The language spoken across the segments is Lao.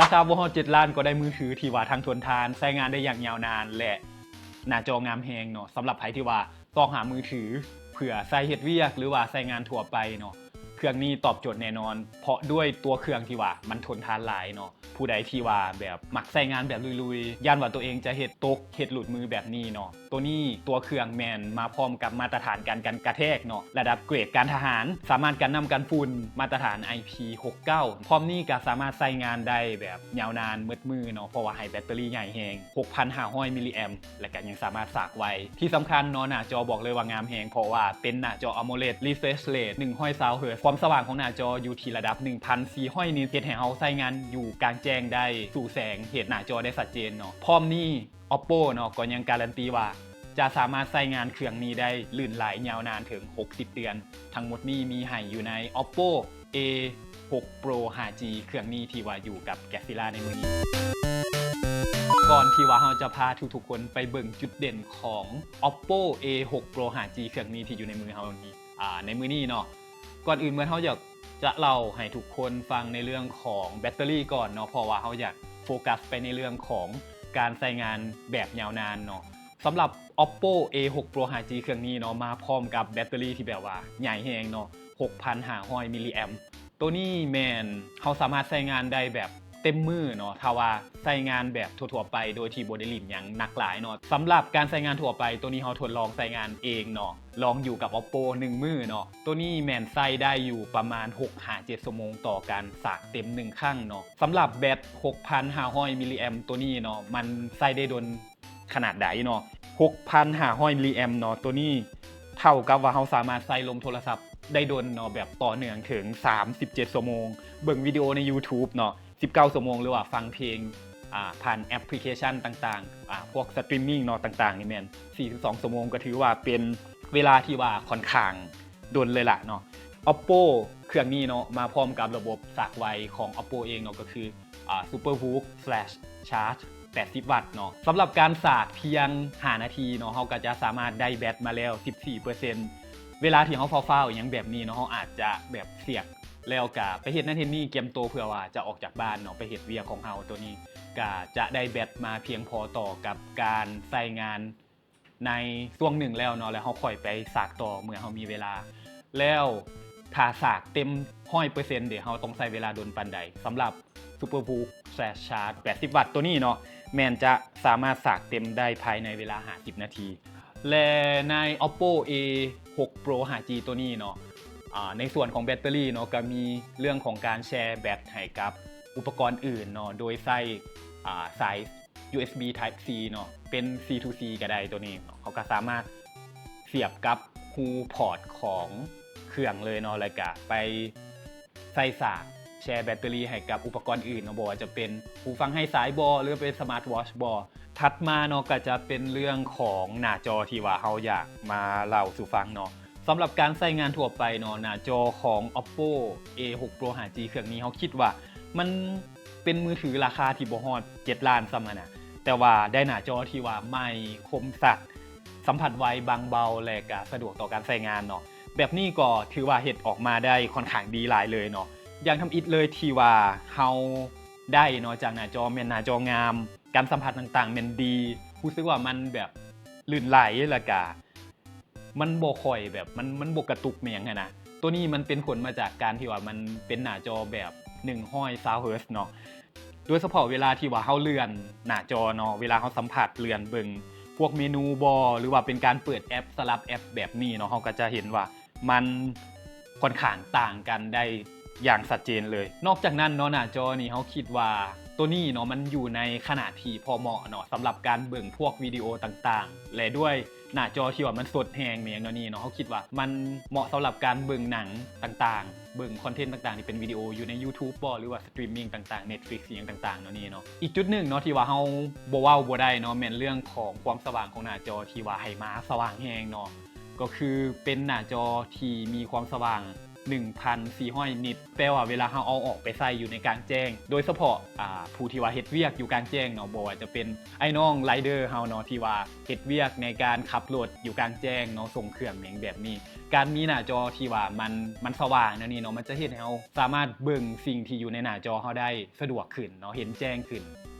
ລາຄາບໍ່ຮອດເຈັດລ້ານກໍໄດ້ມືຖືທີ່ວ່າທັງທົນທານ, ໃຊ້ງານໄດ້ຢ່າງຍາວນານ ແລະ ໜ້າຈໍງາມແຮງເນາະ. ສຳລັບໃຜທີ່ວ່າຊອກຫາມືຖືເພື່ອໃຊ້ເຮັດວຽກ ຫຼືວ່າໃຊ້ງານທົ່ວໄປເນາະ, ເຄື່ອງນີ້ຕອບໂຈດແນ່ນອນ ເພາະດ້ວຍຕົວເຄື່ອງທີ່ວ່າມັນທົນທານຫຼາຍເນາະ. ຜູ້ໃດທີ່ວ່າແບບມັກໃຊ້ງານແບບລຸຍໆ ຢ້ານວ່າຕົວເອງຈະເຮັດຕົກ ເຮັດຫຼຸດມືແບບນີ້ເນາະ, ໂຕນີ້ຕົວເຄື່ອງແມ່ນມາພ້ອມກັບມາດຕະຖານກັນ ກັນກະແທກເນາະ ລະດັບເກຣດການທະຫານ, ສາມາດກັນນ້ຳກັນຝຸ່ນ ມາດຕະຖານ ໄອພີຫົກເກົ້າ. ພ້ອມນີ້ກໍສາມາດໃຊ້ງານໄດ້ແບບຍາວນານໝົດມື້ເນາະ ເພາະວ່າໃຫ້ແບັດເຕີຣີໃຫຍ່ແຮງ ຫົກພັນຫ້າຮ້ອຍມິລລີແອມ ແລະກໍຍັງສາມາດສາກໄວ. ທີ່ສຳຄັນເນາະ ໜ້າຈໍບອກເລີຍວ່າງາມແຮງ ເພາະວ່າເປັນໜ້າຈໍ AMOLED refresh rate ໜຶ່ງຮ້ອຍຊາວເຮີດ, ຄວາມສະຫວ່າງຂອງໜ້າຈໍຢູ່ທີ່ລະດັບໜຶ່ງພັນສີ່ຮ້ອຍນິດ, ເຮັດໃຫ້ເຮົາໃຊ້ງານຢູ່ກາງແຈ້ງໄດ້ ສູ້ແສງເຮັດໜ້າຈໍໄດ້ຊັດເຈນເນາະ. ພ້ອມນີ້ Oppo ເນາະ ກໍຍັງກາລັນຕີວ່າຈະສາມາດໃຊ້ງານເຄື່ອງນີ້ໄດ້ລື່ນໄຫຼຍາວນານເຖິງຫົກສິບເດືອນ. ທັງໝົດນີ້ມີໃຫ້ຢູ່ໃນ Oppo A ຫົກ Pro ຫ້າ G ເຄື່ອງນີ້ທີ່ວ່າຢູ່ກັບ Gazilla ໃນມື້ນີ້. ກ່ອນທີ່ວ່າເຮົາຈະພາທຸກໆຄົນໄປເບິ່ງຈຸດເດັ່ນຂອງ Oppo A ຫົກ Pro ຫ້າ G ເຄື່ອງນີ້ທີ່ຢູ່ໃນມືເຮົານີ້ ອາ ໃນມື້ນີ້ເນາະ, ກ່ອນອື່ນໝົດເຮົາຢາກຈະເລົ່າໃຫ້ທຸກຄົນຟັງໃນເລື່ອງຂອງແບັດເຕີຣີກ່ອນເນາະ, ເພາະວ່າເຮົາຢາກໂຟກັສໄປໃນເລື່ອງຂອງການໃຊ້ງານແບບຍາວນານເນາະ. ສຳລັບ Oppo A ຫົກ Pro ຫ້າ G ເຄື່ອງນີ້ເນາະ ມາພ້ອມກັບແບັດເຕີຣີທີ່ແບບວ່າໃຫຍ່ແຮງເນາະ ຫົກພັນຫ້າຮ້ອຍມິລລີແອມ. ໂຕນີ້ແມ່ນເຮົາສາມາດໃຊ້ງານໄດ້ແບບເຕັມມື້ເນາະ ຖ້າວ່າໃຊ້ງານແບບທົ່ວໆໄປໂດຍທີ່ບໍ່ໄດ້ຫຼິ້ນຫຍັງໜັກຫຼາຍເນາະ. ສຳລັບການໃຊ້ງານທົ່ວໄປ ໂຕນີ້ເຮົາທົດລອງໃຊ້ງານເອງເນາະ, ລອງຢູ່ກັບ Oppo ໜຶ່ງມື້ເນາະ. ໂຕນີ້ແມ່ນໃຊ້ໄດ້ຢູ່ປະມານຫົກຫາເຈັດຊົ່ວໂມງຕໍ່ການສາກເຕັມໜຶ່ງຄັ້ງເນາະ. ສຳລັບແບັດຫົກພັນຫ້າຮ້ອຍມິລລີແອມໂຕນີ້ເນາະ ມັນໃຊ້ໄດ້ດົນ ຂະໜາດໃດເນາະ. ຫົກພັນຫ້າຮ້ອຍມິລລີແອມເນາະ, ໂຕນີ້ເທົ່າກັບວ່າເຮົາສາມາດໃຊ້ລົມໂທລະສັບໄດ້ດົນເນາະ ແບບຕໍ່ເນື່ອງເຖິງສາມສິບເຈັດຊົ່ວໂມງ, ເບິ່ງວິດີໂອໃນ YouTube ເນາະ ສິບເກົ້າຊົ່ວໂມງ ຫຼືວ່າຟັງເພງ ອາ ຜ່ານແອັບພລິເຄຊັນຕ່າງໆ ອາ ພວກສະຕຣີມມິງເນາະ ຕ່າງໆ ນີ້ແມ່ນສີ່ສິບສອງຊົ່ວໂມງ, ກໍຖືວ່າເປັນເວລາທີ່ວ່າຂ້ອນຂ້າງ ດົນເລີຍລະເນາະ. Oppo ເຄື່ອງນີ້ເນາະ ມາພ້ອມກັບລະບົບສາກໄວຂອງ Oppo ເອງເນາະ ກໍຄື ອາ SuperVOOC Flash Charge ແປດສິບວັດເນາະ. ສຳລັບການສາກພຽງຫ້ານາທີເນາະ ເຮົາກໍຈະສາມາດໄດ້ແບັດມາແລ້ວສິບສີ່ເປີເຊັນ. ເວລາທີ່ເຮົາຟ້າວໆ ອີ່ຫຍັງແບບນີ້ເນາະ ເຮົາອາດຈະແບບສຽກ ແລ້ວກະໄປເຮັດນັ້ນເຮັດນີ້ ກຽມໂຕເພື່ອວ່າຈະອອກຈາກບ້ານເນາະ ໄປເຮັດວຽກຂອງເຮົາ, ໂຕນີ້ກະຈະໄດ້ແບັດມາພຽງພໍຕໍ່ກັບການໃຊ້ງານ ໃນຊ່ວງໜຶ່ງແລ້ວເນາະ ແລ້ວເຮົາຄ່ອຍໄປສາກຕໍ່ເມື່ອເຮົາມີເວລາ. ແລ້ວຖ້າສາກເຕັມຮ້ອຍເປີເຊັນເດ ເຮົາຕ້ອງໃຊ້ເວລາດົນປານໃດ? ສຳລັບ SuperVOOC Flash Charge ແປດສິບວັດໂຕນີ້ເນາະ ແມ່ນຈະສາມາດສາກເຕັມໄດ້ພາຍໃນເວລາຫ້າສິບນາທີ. ແລະ ໃນ Oppo A ຫົກ Pro ຫ້າ G ໂຕນີ້ເນາະ ອາ ໃນສ່ວນຂອງແບັດເຕີຣີເນາະ ກໍມີເລື່ອງຂອງການແຊແບັດໃຫ້ກັບອຸປະກອນອື່ນເນາະ ໂດຍໃຊ້ ອາ ສາຍ ຢູເອັສບີ Type C ເນາະ ເປັນ C to C ກໍໄດ້ ໂຕນີ້ເນາະ ເຮົາກໍສາມາດສຽບກັບຮູພອດຂອງເຄື່ອງເລີຍເນາະ ແລ້ວກະໄປໃສ່ສາກແຊແບັດເຕີຣີໃຫ້ກັບອຸປະກອນອື່ນເນາະ ບໍ່ວ່າຈະເປັນຫູຟັງໄຮ້ສາຍບໍ ຫຼືເປັນ Smart Watch ບໍ. ຖັດມາເນາະ ກໍຈະເປັນເລື່ອງຂອງໜ້າຈໍທີ່ວ່າເຮົາຢາກມາເລົ່າສູ່ຟັງເນາະ. ສຳລັບການໃຊ້ງານທົ່ວໄປເນາະ ໜ້າຈໍຂອງ Oppo A ຫົກ Pro ຫ້າ G ເຄື່ອງນີ້ ເຮົາຄິດວ່າມັນເປັນມືຖືລາຄາທີ່ບໍ່ຮອດເຈັດລ້ານຊ້ຳຫັ້ນນະ ແຕ່ວ່າໄດ້ໜ້າຈໍທີ່ວ່າໃໝ່, ຄົມຊັດ, ສຳຜັດໄວ, ບາງເບົາ ແລະ ກະສະດວກຕໍ່ການໃຊ້ງານເນາະ. ແບບນີ້ກໍຖືວ່າເຮັດອອກມາໄດ້ຂ້ອນຂ້າງດີຫຼາຍເລີຍເນາະ. ຢ່າງທຳອິດເລີຍທີ່ວ່າເຮົາໄດ້ເນາະ ຈາກໜ້າຈໍແມ່ນໜ້າຈໍງາມ, ການສຳຜັດຕ່າງໆແມ່ນດີ, ຮູ້ສຶກວ່າມັນແບບລື່ນໄຫຼ ແລ້ວກະ ມັນບໍ່ຄ່ອຍແບບ ມັນ ມັນບໍ່ກະຕຸກແມ່ນຫຍັງຫັ້ນນະ. ໂຕນີ້ມັນເປັນຜົນມາຈາກການທີ່ວ່າມັນເປັນໜ້າຈໍແບບໜຶ່ງຮ້ອຍຊາວເຮີດເນາະ. ໂດຍສະເພາະເວລາທີ່ວ່າເຮົາເລື່ອນໜ້າຈໍເນາະ, ເວລາເຮົາສຳຜັດເລື່ອນເບິ່ງພວກເມນູບໍ ຫຼືວ່າເປັນການເປີດແອັບ ສະຫຼັບແອັບແບບນີ້ເນາະ, ເຮົາກໍຈະເຫັນວ່າມັນຂ້ອນຂ້າງຕ່າງກັນໄດ້ຢ່າງຊັດເຈນເລີຍ. ນອກຈາກນັ້ນເນາະ, ໜ້າຈໍນີ້ເຮົາຄິດວ່າໂຕນີ້ເນາະ ມັນຢູ່ໃນຂະໜາດທີ່ພໍເໝາະເນາະ ສຳລັບການເບິ່ງພວກວິດີໂອຕ່າງໆ ແລະ ດ້ວຍ ໜ້າຈໍທີ່ວ່າມັນສົດແຮງແມ່ນຫຍັງແນວນີ້ເນາະ, ເຮົາຄິດວ່າມັນເໝາະສຳລັບການເບິ່ງໜັງຕ່າງໆ, ເບິ່ງຄອນເທັນຕ່າງໆ ທີ່ເປັນວິດີໂອຢູ່ໃນ YouTube ບໍ ຫຼືວ່າສະຕຣີມມິງຕ່າງໆ Netflix ອີ່ຫຍັງຕ່າງໆ ແນວນີ້ເນາະ. ອີກຈຸດໜຶ່ງເນາະ ທີ່ວ່າເຮົາບໍ່ເວົ້າບໍ່ໄດ້ເນາະ ແມ່ນເລື່ອງຂອງຄວາມສະຫວ່າງຂອງໜ້າຈໍທີ່ວ່າໃຫ້ມາສະຫວ່າງແຮງເນາະ, ກໍຄືເປັນໜ້າຈໍທີ່ມີຄວາມສະຫວ່າງ ໜຶ່ງພັນສີ່ຮ້ອຍນິດ ແປວ່າເວລາເຮົາເອົາອອກໄປໃຊ້ຢູ່ໃນກາງແຈ້ງ ໂດຍສະເພາະ ອ່າ ຜູ້ທີ່ວ່າເຮັດວຽກຢູ່ກາງແຈ້ງເນາະ ບໍ່ວ່າຈະເປັນອ້າຍນ້ອງໄລເດີເຮົາເນາະ ທີ່ວ່າເຮັດວຽກໃນການຂັບລົດຢູ່ກາງແຈ້ງເນາະ ສົ່ງເຄື່ອງຫຍັງແບບນີ້ ການມີໜ້າຈໍທີ່ວ່າມັນ ມັນສະຫວ່າງແນວນີ້ເນາະ ມັນຈະເຮັດໃຫ້ເຮົາສາມາດເບິ່ງສິ່ງທີ່ຢູ່ໃນໜ້າຈໍເຮົາໄດ້ສະດວກຂຶ້ນເນາະ ເຫັນແຈ້ງຂຶ້ນ.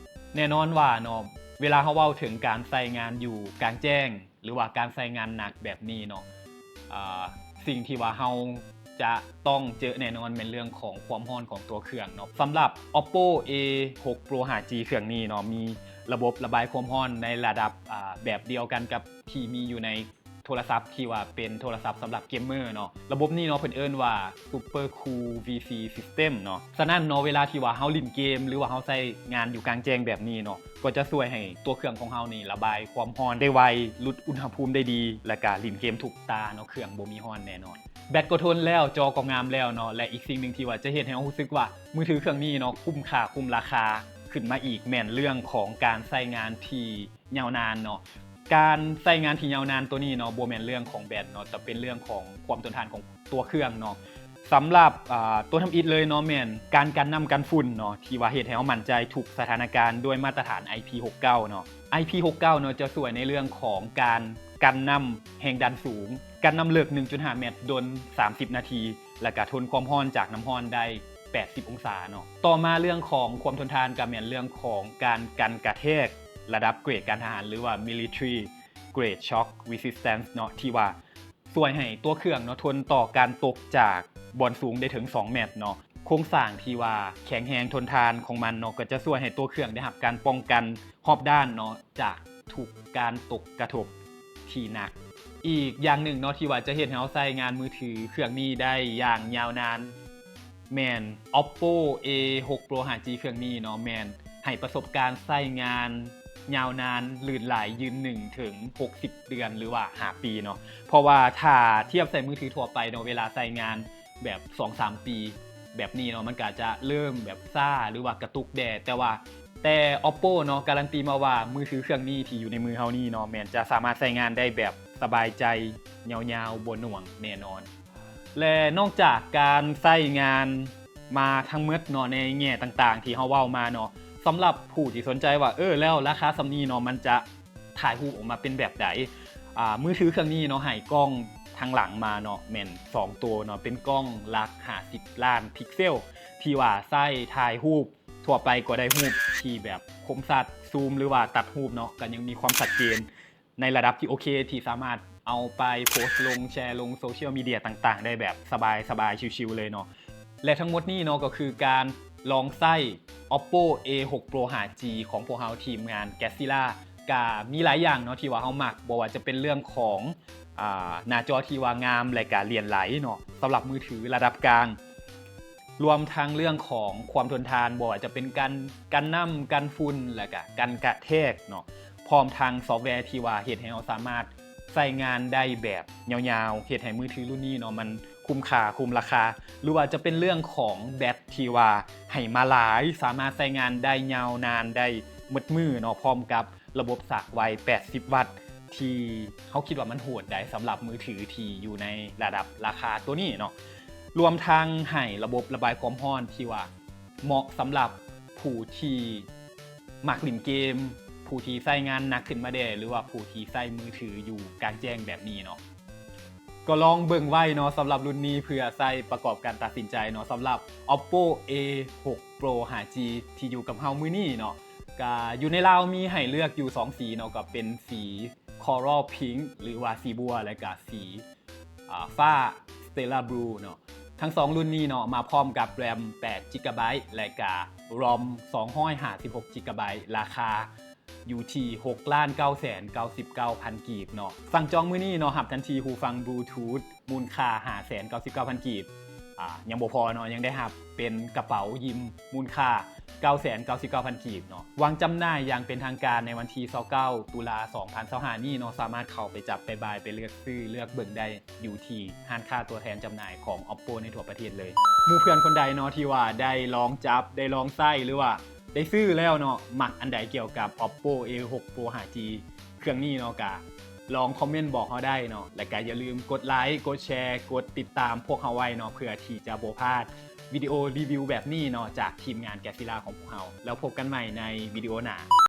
ແນ່ນອນວ່າເນາະ ເວລາເຮົາເວົ້າເຖິງການໃຊ້ງານຢູ່ກາງແຈ້ງ ຫຼືວ່າການໃຊ້ງານໜັກແບບນີ້ເນາະ ອ່າ ສິ່ງທີ່ວ່າເຮົາຈະຕ້ອງເຈີແນ່ນອນແມ່ນເລື່ອງຂອງຄວາມຮ້ອນຂອງຕົວເຄື່ອງເນາະ. ສຳລັບ Oppo A ຫົກ Pro ຫ້າ G ເຄື່ອງນີ້ເນາະ ມີລະບົບລະບາຍຄວາມຮ້ອນໃນລະດັບ ອ່າ ແບບດຽວກັນກັບທີ່ມີຢູ່ໃນໂທລະສັບທີ່ວ່າເປັນໂທລະສັບສຳລັບເກມເມີເນາະ. ລະບົບນີ້ເນາະ ເພິ່ນເອີ້ນວ່າ Super Cool VC System ເນາະ. ສະນັ້ນເນາະ ເວລາທີ່ວ່າເຮົາຫຼິ້ນເກມ ຫຼືວ່າເຮົາໃຊ້ງານຢູ່ກາງແຈ້ງແບບນີ້ເນາະ ກໍຈະຊ່ວຍໃຫ້ຕົວເຄື່ອງຂອງເຮົານີ້ລະບາຍຄວາມຮ້ອນໄດ້ໄວ, ຫຼຸດອຸນຫະພູມໄດ້ດີ ແລະກະຫຼິ້ນເກມຖືກຕາເນາະ ເຄື່ອງບໍ່ມີຮ້ອນແນ່ນອນ. ແບັດກໍທົນແລ້ວ, ຈໍກໍງາມແລ້ວເນາະ ແລະອີກສິ່ງໜຶ່ງທີ່ວ່າຈະເຮັດໃຫ້ເຮົາຮູ້ສຶກວ່າມືຖືເຄື່ອງນີ້ເນາະ ຄຸ້ມຄ່າ, ຄຸ້ມລາຄາຂຶ້ນມາອີກ ແມ່ນເລື່ອງຂອງການໃຊ້ງານທີ່ຍາວນານເນາະ. ການໃຊ້ງານທີ່ຍາວນານໂຕນີ້ເນາະ ບໍ່ແມ່ນເລື່ອງຂອງແບັດເນາະ ແຕ່ເປັນເລື່ອງຂອງຄວາມທົນທານຂອງຕົວເຄື່ອງເນາະ. ສຳລັບ ອ່າ ຕົວທຳອິດເລີຍເນາະ ແມ່ນການກັນນ້ຳກັນຝຸ່ນເນາະ ທີ່ວ່າເຮັດໃຫ້ເຮົາໝັ້ນໃຈທຸກສະຖານະການດ້ວຍມາດຕະຖານ ໄອພີຫົກເກົ້າ ເນາະ. ໄອພີຫົກເກົ້າ ເນາະ ຈະຊ່ວຍໃນເລື່ອງຂອງການກັນນ້ຳແຮງດັນສູງ, ກັນນ້ຳເລິກ ໜຶ່ງຈຸດຫ້າແມັດ ດົນ ສາມສິບນາທີ ແລະກະທົນຄວາມຮ້ອນຈາກນ້ຳຮ້ອນໄດ້ ແປດສິບອົງສາເນາະ. ຕໍ່ມາເລື່ອງຂອງຄວາມທົນທານ ກໍແມ່ນເລື່ອງຂອງການກັນກະແທກລະດັບເກຣດການທະຫານ ຫຼືວ່າ Military Grade Shock Resistance ເນາະ ທີ່ວ່າຊ່ວຍໃຫ້ຕົວເຄື່ອງເນາະ ທົນຕໍ່ການຕົກຈາກບ່ອນສູງໄດ້ເຖິງສອງແມັດເນາະ. ໂຄງສ້າງທີ່ວ່າແຂງແຮງທົນທານຂອງມັນເນາະ ກໍຈະຊ່ວຍໃຫ້ຕົວເຄື່ອງໄດ້ຮັບການປ້ອງກັນຮອບດ້ານເນາະ ຈາກທຸກການຕົກກະທົບທີ່ໜັກ. ອີກຢ່າງໜຶ່ງເນາະ ທີ່ວ່າຈະເຮັດໃຫ້ເຮົາໃຊ້ງານມືຖືເຄື່ອງນີ້ໄດ້ຢ່າງຍາວນານ ແມ່ນ Oppo A ຫົກ Pro ຫ້າ G ເຄື່ອງນີ້ເນາະ ແມ່ນໃຫ້ປະສົບການໃຊ້ງານຍາວນານ ລື່ນໄຫຼ ຍືນໜຶ່ງ ເຖິງຫົກສິບເດືອນ ຫຼືວ່າຫ້າປີເນາະ. ເພາະວ່າຖ້າທຽບໃສ່ມືຖືທົ່ວໄປເນາະ ເວລາໃຊ້ງານແບບສອງສາມປີແບບນີ້ເນາະ ມັນກະຈະເລີ່ມແບບຊ້າ ຫຼືວ່າກະຕຸກແດ່ ແຕ່ວ່າ ແຕ່ Oppo ເນາະ ກາລັນຕີມາວ່າມືຖືເຄື່ອງນີ້ທີ່ຢູ່ໃນມືເຮົານີ້ເນາະ ແມ່ນຈະສາມາດໃຊ້ງານໄດ້ແບບສະບາຍໃຈຍາວໆ ບໍ່ໜ່ວງແນ່ນອນ. ແລະນອກຈາກການໃຊ້ງານມາທັງໝົດເນາະ ໃນແງ່ຕ່າງໆທີ່ເຮົາເວົ້າມາເນາະ ສຳລັບຜູ້ທີ່ສົນໃຈວ່າ ເອີ ແລ້ວລາຄາສ່ຳນີ້ເນາະ ມັນຈະຖ່າຍຮູບອອກມາເປັນແບບໃດ? ອ່າ ມືຖືເຄື່ອງນີ້ເນາະ ໃຫ້ກ້ອງທາງຫຼັງມາເນາະ ແມ່ນສອງໂຕເນາະ ເປັນກ້ອງຫຼັກຫ້າສິບລ້ານພິກເຊວ ທີ່ວ່າໃຊ້ຖ່າຍຮູບທົ່ວໄປກໍໄດ້ຮູບທີ່ແບບຄົມຊັດ, ຊູມ ຫຼືວ່າຕັດຮູບເນາະ ກໍຍັງມີຄວາມຊັດເຈນ ໃນລະດັບທີ່ໂອເຄ ທີ່ສາມາດເອົາໄປໂພສລົງ ແຊລົງໂຊຊຽວມີເດຍຕ່າງໆ ໄດ້ແບບສະບາຍໆ ຊິວໆ ເລີຍເນາະ. ແລະທັງໝົດນີ້ເນາະ ກໍຄືການລອງໃຊ້ Oppo A ຫົກ Pro ຫ້າ G ຂອງພວກເຮົາທີມງານ Gazilla ກະມີຫຼາຍຢ່າງເນາະ ທີ່ວ່າເຮົາມັກ ບໍ່ວ່າຈະເປັນເລື່ອງຂອງ ອ່າ ໜ້າຈໍທີ່ວ່າງາມ ແລະກະຫຼຽນໄຫຼເນາະ ສຳລັບມືຖືລະດັບກາງ ລວມທັງເລື່ອງຂອງຄວາມທົນທານ ບໍ່ວ່າຈະເປັນການກັນນ້ຳ ກັນຝຸ່ນ ແລະກະກັນກະແທກເນາະ ພ້ອມທັງຊອບແວທີ່ວ່າເຮັດໃຫ້ເຮົາສາມາດໃຊ້ງານໄດ້ແບບຍາວໆ ເຮັດໃຫ້ມືຖືລຸ້ນນີ້ເນາະ ມັນຄຸ້ມຄ່າ ຄຸ້ມລາຄາ ຫຼືວ່າຈະເປັນເລື່ອງຂອງແບັດທີ່ວ່າໃຫ້ມາຫຼາຍ ສາມາດໃຊ້ງານໄດ້ຍາວນານ ໄດ້ໝົດມື້ເນາະ ພ້ອມກັບ ລະບົບສາກໄວ ແປດສິບວັດ ທີ່ເຮົາຄິດວ່າມັນໂຫດໄດ໋ ສຳລັບມືຖືທີ່ຢູ່ໃນລະດັບລາຄາໂຕນີ້ເນາະ ລວມທັງໃຫ້ລະບົບລະບາຍຄວາມຮ້ອນທີ່ວ່າເໝາະສຳລັບຜູ້ທີ່ມັກຫຼິ້ນເກມ, ຜູ້ທີ່ໃຊ້ງານໜັກຂຶ້ນມາແດ່ ຫຼືວ່າຜູ້ທີ່ໃຊ້ມືຖືຢູ່ກາງແຈ້ງແບບນີ້ເນາະ. ກໍລອງເບິ່ງໄວ້ເນາະ ສຳລັບລຸ້ນນີ້ ເພື່ອໃຊ້ປະກອບການຕັດສິນໃຈເນາະ ສຳລັບ Oppo A ຫົກ Pro ຫ້າ G ທີ່ຢູ່ກັບເຮົາມື້ນີ້ເນາະ. ກະຢູ່ໃນລາວມີໃຫ້ເລືອກຢູ່ສອງສີເນາະ ກໍເປັນສີ Coral Pink ຫຼືວ່າສີບົວ ແລະກະສີ ອ່າ ຟ້າ Stellar Blue ເນາະ. ທັງສອງລຸ້ນນີ້ເນາະ ມາພ້ອມກັບ RAM ແປດ GB ແລະກະ ROM ສອງຮ້ອຍຫ້າສິບຫົກ GB ລາຄາຢູ່ທີ່ ຫົກລ້ານເກົ້າແສນເກົ້າສິບເກົ້າພັນ ກີບເນາະ. ສັ່ງຈອງມື້ນີ້ເນາະ ຮັບທັນທີຫູຟັງ Bluetooth ມູນຄ່າ ຫ້າແສນເກົ້າສິບເກົ້າພັນ ກີບ. ອ່າ ຍັງບໍ່ພໍເນາະ ຍັງໄດ້ຮັບເປັນກະເປົາຍິມມູນຄ່າ ເກົ້າແສນເກົ້າສິບເກົ້າພັນ ກີບເນາະ. ວາງຈຳໜ່າຍຢ່າງເປັນທາງການໃນວັນທີ ຊາວເກົ້າ ຕຸລາ ສອງພັນຊາວຫ້ານີ້ເນາະ. ສາມາດເຂົ້າໄປຈັບໄປບາຍ ໄປເລືອກຊື້ເລືອກເບິ່ງໄດ້ຢູ່ທີ່ຮ້ານຄ້າຕົວແທນຈຳໜ່າຍຂອງ Oppo ໃນທົ່ວປະເທດເລີຍ. ໝູ່ເພື່ອນຄົນໃດເນາະ ທີ່ວ່າໄດ້ລອງຈັບ ໄດ້ລອງໃຊ້ ຫຼືວ່າໄດ້ຊື້ແລ້ວເນາະ ມັກອັນໃດກ່ຽວກັບ Oppo A ຫົກ Pro ຫ້າ G ເຄື່ອງນີ້ເນາະ ກະ ລອງຄອມເມັນບອກເຮົາໄດ້ເນາະ ແລະກະຢ່າລືມກົດໄລ ກົດແຊ ກົດຕິດຕາມພວກເຮົາໄວ້ເນາະ ເພື່ອທີ່ຈະບໍ່ພາດວິດີໂອຣີວິວແບບນີ້ເນາະ ຈາກທີມງານ Gazilla ຂອງພວກເຮົາ. ແລ້ວພົບກັນໃໝ່ໃນວິດີໂອໜ້າ.